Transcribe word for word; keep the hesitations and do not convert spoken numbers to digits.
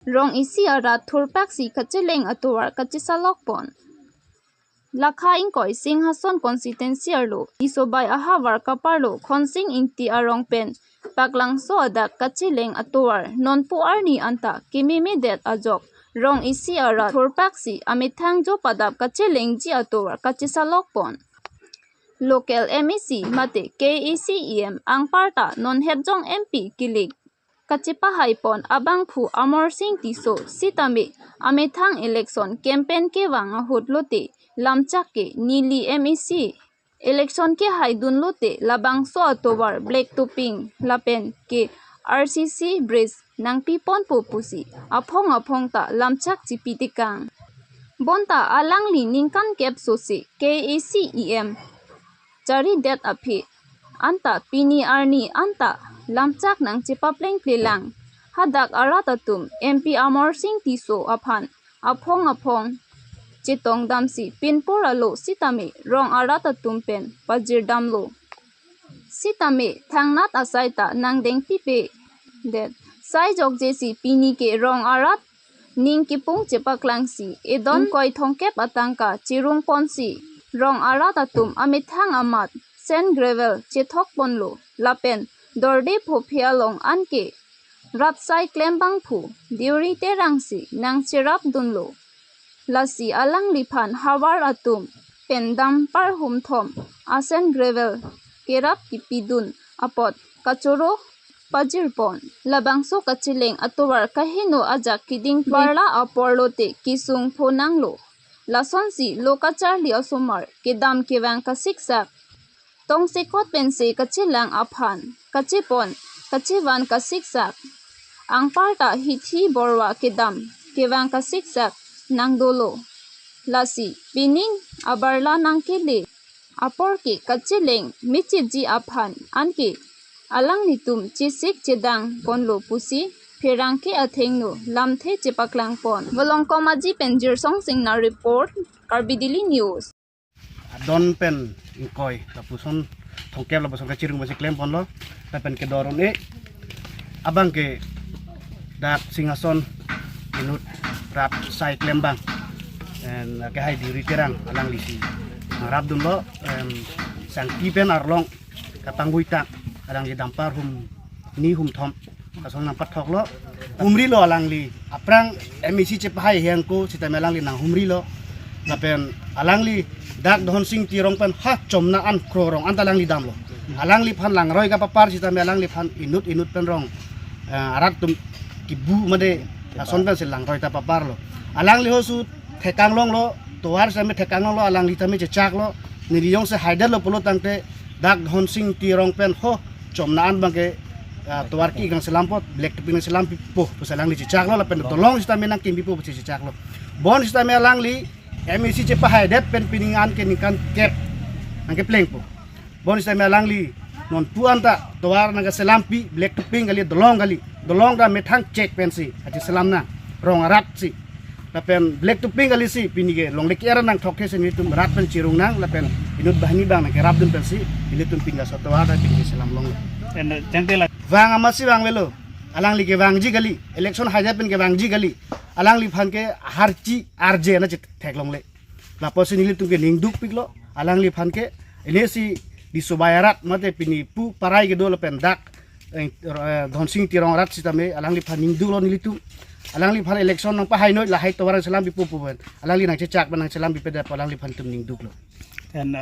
Rong isi arat thurpaksi kacheleng atovar kachesalok pon. Lakha ingkoi Singhason constituency arlo Tisobai ahavar kaparlo Khonsing Ingti arong pen paklangso adak kacheleng atovar nonpu arni anta kememedet ajok rong isi arat thurpaksi amethang jo padap kachelengji atovar kachesalok pon. Local M A C mate K A C E M anparta non hetjong M P kilik kachepahai pon abangphu Amarsing Tisso sitame amethang election campaign kevang ahut lote lamchak ke neli M A C election kehaidun lote labangso atovar black topping lapen ke R C C bridge nangpiponpo pusi aphong aphong ta lamchak chipitekang. Bonta alangli ningkan kep sose K A C E M charidet aphi anta pini arni anta lamchak nangchepaplengplelang. Hadak arat atum M P Amarsing Tisso aphan aphong aphong chetongdamsi pinpur alo sitame rong arat atum pen pajirdamlo. Sitame thangnat asai ta nangdengpipedet. Sai jokjesi pini ke rong arat ning kipung chepaklangsi edon ingkoi thomkep atangka chirung ponsi rong arat atum amethang amat sand gravel chethok ponlo lapen dorde phophe along anke rat sai klembangphu Deuri Terangsi nangcherapdunlo. Lasi alangliphan havar atum pen dumper humthom a sand gravel kerap kipidun apot kachoro pajirpon. Labangso kacheleng atovar kaheno ajak keding parla apor lote kesung phonanglo. Lasonsi lo kacharli asomar kedam kevang kasiksak tongsekot pensi kachelang aphan kachepon kachevan kasiksak. Anparta hithi borwa kedam kevang kasiksak nangdolo. Lasi pining abarla nangkele apor ke kacheleng mechitji aphan anke alanglitum chesik chedang ponlo pusi pherangke athengno lamthe chepaklangpon. Volongkom Aji pen Jirsong Singnar report, Karbi Daily News. Adon pen ingkoi lapuson thomkep lapuson kachirung basi klemponlo lapen kedorun e abang ke dak Singhason inut rat sai klembang en kehai Deuri Terang alanglisi nangrapdunlo, em, Sangpi pen arlong kapangbuitang alangli dumper humni humthom asong nangpathoklo. Humrilo alangli aphrang M A C chepahai hengko sitame alangli nanghumrilo. Lapen alangli dak Dhonsing Terang pen ha chomna an kro rong anta alangli damlo. Alangliphan langroi kapapar sitame alangliphan inut inut pen rong, eh, arat atum kibu made ason pensi langroi ta paparlo. Alangli hosu thekanglonglo, tovar sitame thekanglonglo, alangli tame chechaklo. Neli jongsi haidetlo pulo tangte dak Dhonsing Terang pen ho chomna an abang ke, ah, tovar ki kangselam apot black topping nangselampipo pusi alangli chechaklo lapen dolong sitame nangkimpipo pusi chechaklo. Bon sitame alangli M A C chepahaidet pen pining an ke ningkan kep nangkeplengpo. Bon sitame alangli nonpu anta tovar nangkeselampi, black topping kali, dolong kali, dolong ta methang chek pensi kacheselam nang, rong arat si. Lapen black topping kalisi pini ke longle ke-er nangthokthe si nelitum rat pen chirung nang lapen inut banghini abang nangkerapdun pensi nelitum pini laso atovar ta pini keselamlonglo. En, jangte la- Vang amatsi vangvelo. Alangli kevangji kali, election haidetpen kevangji kali. Alangliphan ke harchi arje na chethek longle. Lapusi nelitum ke ningdukpiklo alangliphan ke, inesi Tisobai arat mate pini pu parai kedo lapen dak, eh, eh, Dhonsing Terang arat sitame alangliphan ningduklo nelitum. Alangliphan election nangpahainoi, lahai tovar nangselampipo pu pen alangli nangchechak pen nangselampipedet pu alangliphan itum ningduklo. En,